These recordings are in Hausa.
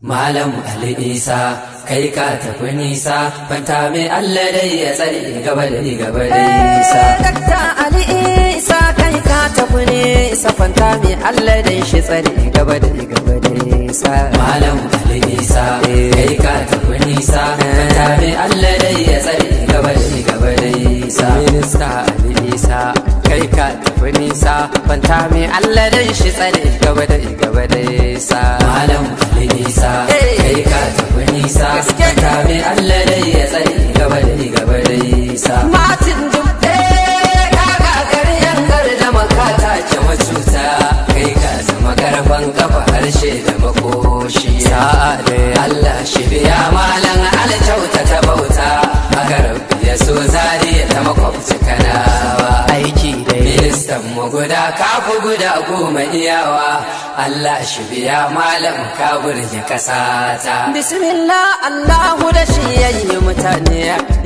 Malam Ali Isa, kai ka tafi nisa, fanta mai Allah dai ya tsare gaba da gaba da nisa. Dakta Ali Isa, kai ka tafi nisa, fanta mai Allah dai shi tsare gaba da gaba da nisa. Malam Ali Isa, kai ka tafi nisa, fanta mai Allah dai ya tsare gaba da gaba da nisa. Minista Ali Isa, kai ka tafi nisa, fanta mai Allah dai shi tsare gaba da gaba da nisa. Malam Ali Isa, kai ka tafi nisa, fanta mai Allah dai ya tsare gaba da gaba da nisa. Martin Dubbe, Ka gagari yan da makata ke macuta, kai ka zama karfan kafa harshe da makoshi. Sa'a dai. Allah shi biya malam alkyauta ta bauta, haka rabbi ya so zari ta makwabci kanawa. Aiki dai. Ministan mu guda kafu guda 10 iyawa, Allah shi biya malam ka burge kasata. Bismillah Allahu da shi yayi mutane,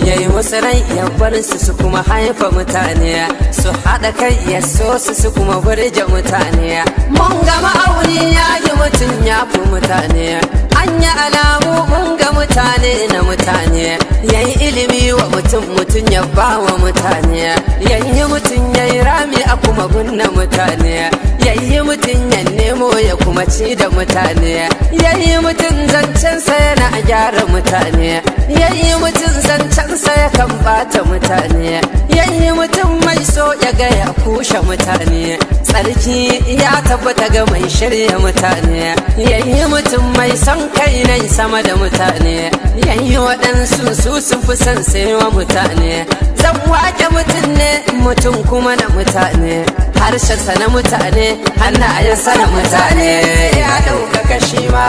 yayi musu rai ya bar su su kuma haifa mutane, su haɗa kai ya so su su kuma burge mutane. Mun ga ma'auni ya yi mutum ya fi mutane, an yi alamu mun ga mutane na mutane, yayi ilimi wa mutum mutum ya ba wa mutane, yayi mutum yayi rami a kuma gunna mutane, yayi mutum ya nemo ya kuma ci da mutane, yayi mutum zancensa yana gyara mutane, yayi mutum zancensa ya kan bata mutane, yayi mutum mai so ya ga ya kushe mutane, tsarki ya tabbata ga mai shirya mutane, yayi mutum mai son kai nai sama da mutane, yayi waɗansu su sun fi son saiwa mutane, zan wake mutum ne mutum kuma na mutane, harshensa na mutane, hannayensa na mutane, ya ɗaukaka shi ma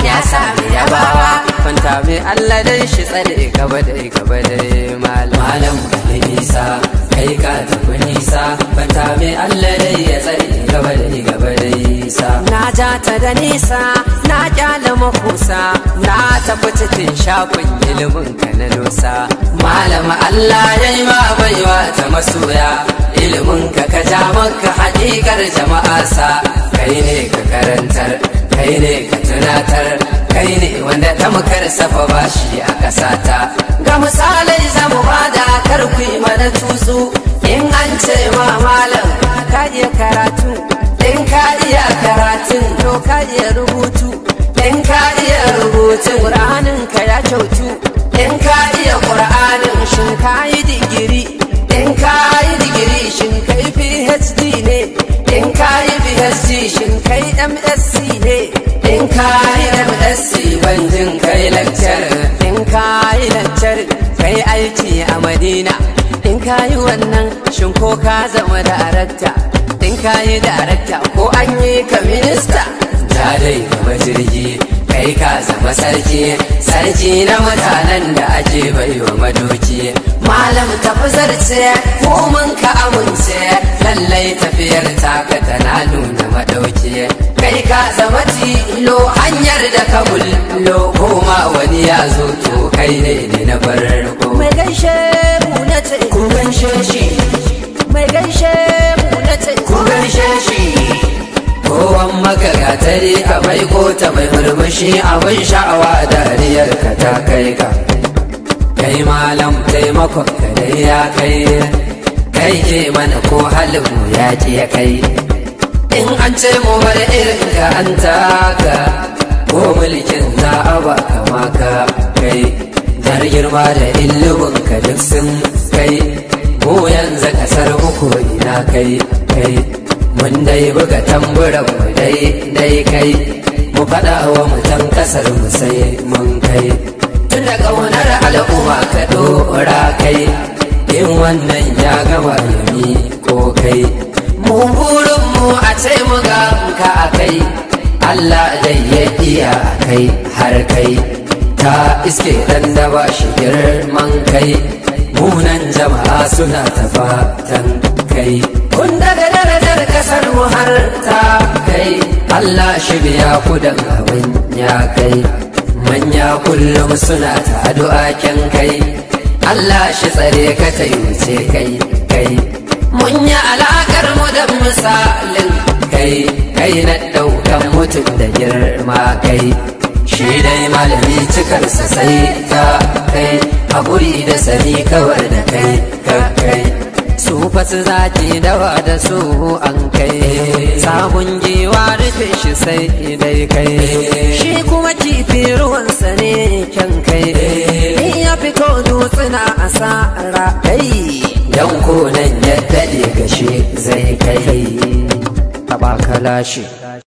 ya sami yabawa, kwanta mai Allah dai shi tsare gaba da gaba da malam. Malam Ali Isa, kai ka tafi nisa, fanta mai Allah dai ya tsare gaba da gaba da nisa. Na ja ta da nisa, na kyale makusa, na tafi cikin shafin ilimin ka na dosa. Malam Allah ya yi ma baiwa ta masoya, ilimin ka ka ja maka haƙiƙar jama'a sa, kai ne ka karantar, kai ne ka tunatar, kai ne wanda tamkar safa bashi a ƙasata. Ga misalai za mu bada kar ku yi mana tutsu, in an ce ma malam ka iya karatu, in ka iya karatun to ka iya rubutu, in ka iya rubutun ƙur'anin ka ya kyautu, in ka iya ƙur'anin shin ka yi digiri, in ka yi digiri shin kai PhD ne, in ka yi PhD shin kai MSc ne, In ka yi MSc ban jin kai lecture, in ka yi lantar kai aiki a Madina, in ka yi wannan shin ko ka zama darakta, in ka yi darakta ko an yi ka minista. Ta dai gaba jirgi, kai ka zama sarki, sarki na mutanen da ake baiwa madoki. Malam tafi zarce ko mun ka amince, Lallai tafiyar taka tana nuna madauki. Kai ka zama tilo hanyar da ka bullo. Koma wani ya zo to kai ne ne na farko. Mai gaishe mu na ce, Ku gaishe shi, mai gaishe mu na ce, ku gaishe shi. Kowan maka gatari ka mai kota mai murmushi abin sha'awa dariyar ka ta kai ka. Kai malam taimakon ka dai ya kai, kai ke mana ko halin mu ya ki ya kai. In an ce mu bar irin ka an taka, ko mulkin za a ba kama ka kai. Dar girma da ilimin ka duk sun kai, mu yanzu kasar muku ina kai kai. Mun dai buga tamburan mu dai dai kai, mu faɗa wa mutan kasar mu sai mun kai. Tun da ƙaunar al'umma ka ɗora kai, in wannan ya gama yami ko kai. Mu burin mu a ce mu ga ka a kai, Allah dai ya iya a kai har kai. Ta iske ɗan da ba shi girman kai, munan jama'a suna ta fatan kai. Kun daga darajar kasar mu har ta kai, Allah shi biya kudan abin ya kai. Manya kullum suna ta addu'a kyan kai, Allah shi tsare ka ta wuce kai kai. Mun yi alakar mu da misalin kai, kai na ɗaukan mutum da girma kai. Shi dai malami cikarsa sai ta kai, haƙuri da sani kawar da kai kai. Su fasu zaki dawa da su an kai, sabon giwa rufe shi sai dai kai. Shi kuma kifi ruwansa ne kyan kai, in ya fito dutsuna a sa'ara kai. Dan konan ya daɗe gashi zai kai. Taɓa kalashi.